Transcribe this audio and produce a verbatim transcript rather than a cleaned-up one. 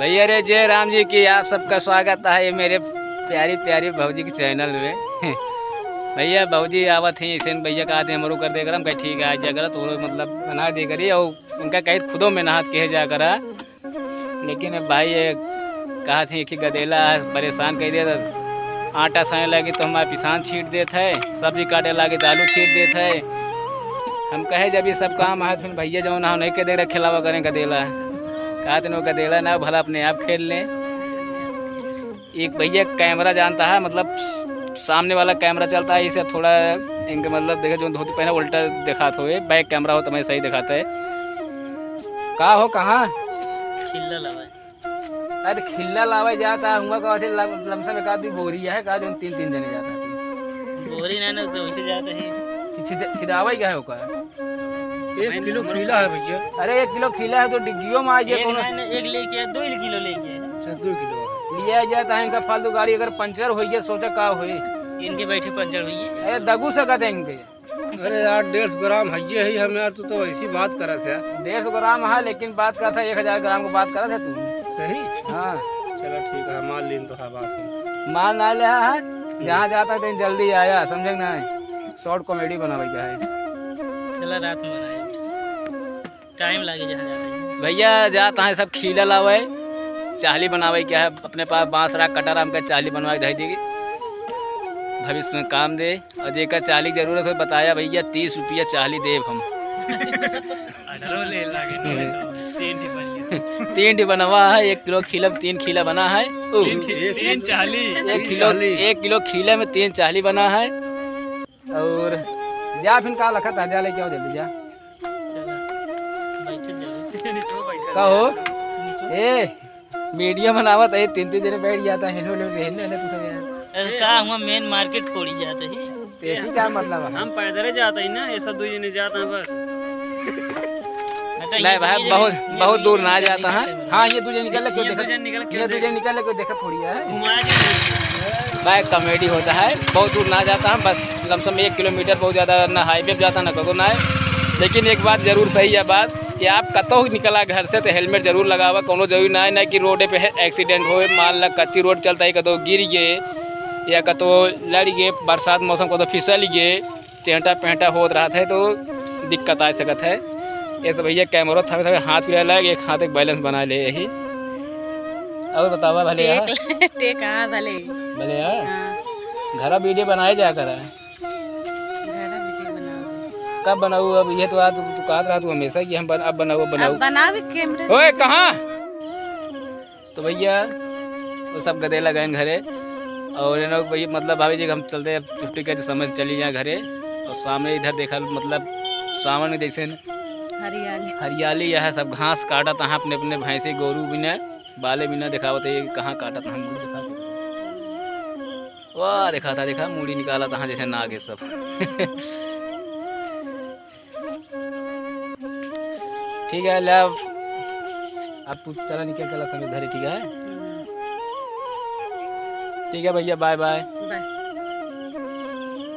भैया रे, जय राम जी की, आप सबका स्वागत है ये मेरे प्यारी प्यारी भौजी के चैनल में। भैया, भौजी आवत ही, ऐसे भैया कहत ही, "हमरो कर दे गरम," कहे, "ठीक है, आ जा करा, तो मतलब बना दे करी," और उनका कही खुदो मेहनत किहे जा करा। लेकिन अब भाई, ये कहत ही कि गदेला है, परेशान कर दिया था। आटा साने लगी तो हमारे पिसान छीट देत है, सब्जी काटे लगी तो आलू छीट देत है। हम कहे, "जब ये सब काम है, तो फिर भैया जौन है, नहीं के दे रखे लावा करें गदेला।" कहत ही, "वो गदेला ना, भला अपने आप खेल लें।" एक भैया कैमरा जानता है, मतलब सामने वाला कैमरा चलता है, इसे थोड़ा इनके मतलब देखे, जो धोती पहने उल्टा दिखात होए, बैक कैमरा हो तो मैं सही दिखाता है। का हो, कहाँ? खिल्ला लावे। अरे, खिल्ला लावे जाता है, हुआ का लम-, लमसम एक आध बोरी है का, जो तीन तीन जने जाता है। बोरी नहीं ना, तो वैसे जाता है। छिद-, छिदावे का है ओका? एक किलो खीला है भैया। अरे, एक किलो खीला है तो डिग्गियों में आ जाए एक कोनो। नहीं, नहीं, एक लेके आ, दो ही किलो लेके आ। अच्छा, दो किलो। लिया जाए तो इनका फालतू गाड़ी अगर पंचर हो गया, सोचा का होई? इनके बैठे पंचर हुई है। अरे, दगू से कहते इनके। अरे यार, डेढ़ सौ ग्राम है ये ही हम यार, तू तो ऐसी बात करत है। डेढ़ सौ ग्राम है, लेकिन बात करत है, एक हजार ग्राम को बात करत है तू। सही? हाँ। चलो ठीक है, मान लीन तो है बात हम। मान ना ले है, जहाँ जाता है जल्दी आया, समझे ना? शॉर्ट कॉमेडी बनावे का है। चला रात में बनाए, टाइम लागे जहाँ जाता है। भैया जाता है सब खीला लावे, चाहली बनावे का है, अपने पास बांस रहा कटर, हमका चाहली बनवा के दे देगी, भविष्य में काम दे। और जेकर चाहली जरूरत हो बताया भैया, तीस रुपया चाहली देब हम। अठारह ले लागे, नहीं तो तीन ठी बन गया। तीन ठी बनवा है, एक किलो खीला में तीन खीला बना है। ओ, तीन खी-, तीन चाहली। एक किलो, चाहली। एक किलो खीला में तीन चाहली बना है। और जा फिर का लखत है, जा लेके आओ जल्दी जा। चला, बैठे जाओ। कहो, ए, वीडियो बनावत है, तीन तीन जने बैठ जाता है, हेलो, हेलो, हेलो, हेलो, तू सब यार। अरे का हुआ, मेन मार्केट थोड़ी जाता है। ऐसी क्या मतलब है? हम पैदल ही जाता ही ना, ये सब दो जने जाता है बस। नहीं भाई, बहुत, बहुत दूर ना जाता है। हाँ, ये दो जने निकल ले, कोई ये दो देखा, जने निकल के ये दो जने निकल ले, कोई देखा थोड़ी है। घुमा के भाई, कॉमेडी होता है, बहुत दूर ना जाता है, बस लमसम एक किलोमीटर, बहुत ज़्यादा ना हाईवे पे जाता, ना कतो ना है। लेकिन एक बात जरूर सही है बात कि आप कतो निकला घर से तो हेलमेट जरूर लगावा, कोनो जरूरी ना है, ना कि रोडे पे है, एक्सीडेंट होए, मान ला कच्ची रोड चलता है, कतो गिर गए या कतो लड़ गए, बरसात मौसम कतो फिसल गए, चेंटा पेंटा होत रहत है तो दिक्कत आ सकत है। ये सब भैया कैमरा थमे थमे हाथ पिरा लाग, एक हाथ एक बैलेंस बना ले यही। और बतावा भले यार। टेक, टेक हाँ भले। भले यार। हाँ। घरा वीडियो बनाए जा करा। घरा वीडियो बनाओ। कब बनाऊ अब? ये तो आज तू, तू कहत रहा तू हमेशा कि हम बन-, अब बनाऊ, अब बनाऊ। अब बनाओ भी कैमरा। ओए, कहाँ? तो भैया, वो सब गदेला गए घरे। और ये लोग भैया, मतलब, भाभी जी, हम चलते हैं, अब छुट्टी के समय चली जाए घरे। और सामने इधर देखा, मतलब, सावन में जैसे न हरियाली। हरियाली यह सब घास काटत हैं अपने, अपने भैंसी गोरू बिना, बाले बिना दिखावत है, ये कहाँ काटत हैं, हम दिखाते हैं। वाह, देखा था, देखा, मूड़ी निकाला था जैसे नाग है सब। ठीक है, ले अब, अब तू चला निकल, चला समय धरे, ठीक है? हम्म। ठीक है भैया, बाय बाय। बाय।